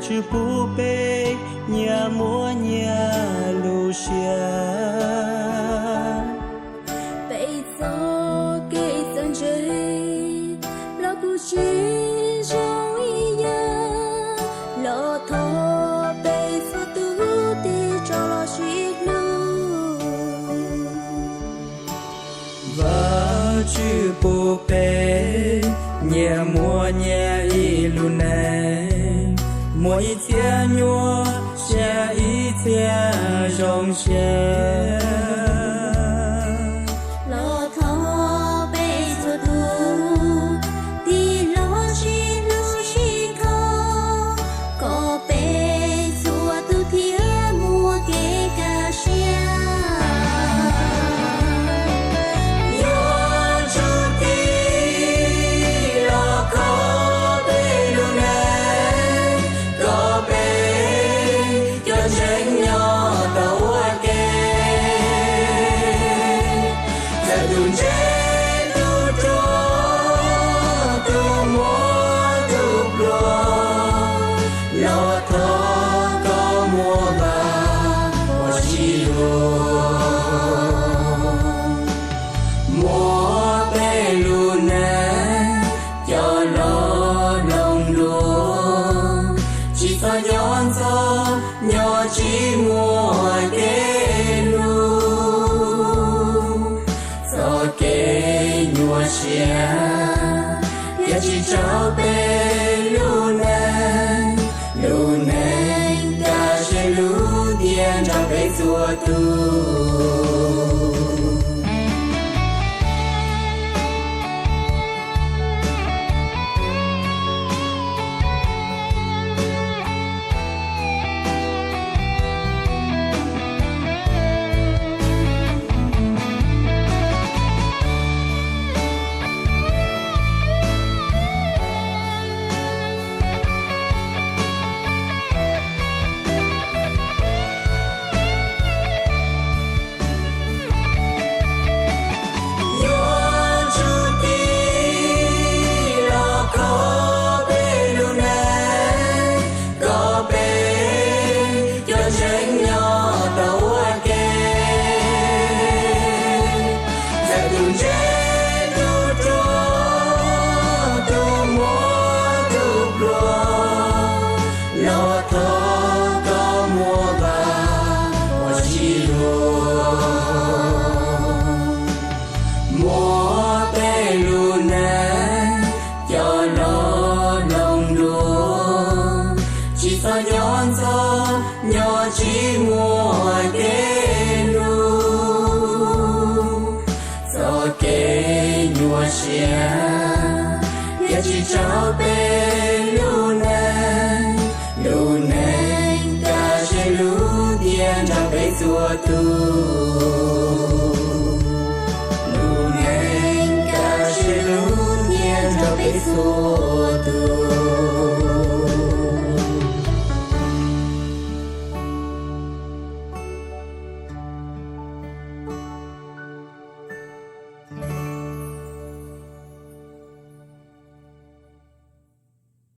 Tswv pub peb nyias muaj nyias lub siab. Peb txoj kev txawj ntse los kuj tsis zoo ib yam, los thov peb txhua tus tig rov los sib hlub. Vajtswv pub peb nyias muaj nyias ib lub neej, muaj ib txhia nyuaj siab ib txhia zoo siab. Los thov peb txhua tus tig los sib hlub sib kho, kom peb txhua tus thiaj muaj kev kaj siab. Yuav tsum tig los kho peb lub neej, kom peb cov ntseeg nyob tau ua ke. Txawm tus ntse tus ruam, tus muaj tus pluag, los thov koj muab npaj ua sib luag. Muab peb lub neej coj los mloog dua, tsis txhob nyob ntxov nyob tsis muaj kev hlub. Txoj kev nyuaj siab yuav tsis tso peb lub neej, lub neej kaj siab lub ntiag nrog peb txhua tus. Yuav tsum tig los kho peb lub neej, kom peb cov ntseeg nyob tau ua ke. Txawm tus ntse tus ruam, tus muaj tus pluag, los thov koj muab npaj ua sib luag. Muab peb lub neej coj los mloog dua, tsis txhob nyob ntxov nyob tsis muaj kev hlub. Txoj kev nyuaj siab yuav tsis tso peb lub neej, lub neej kaj siab lub ntiag nrog peb txhua tus. Lub neej kaj siab lub ntiag nrog peb txhua tus.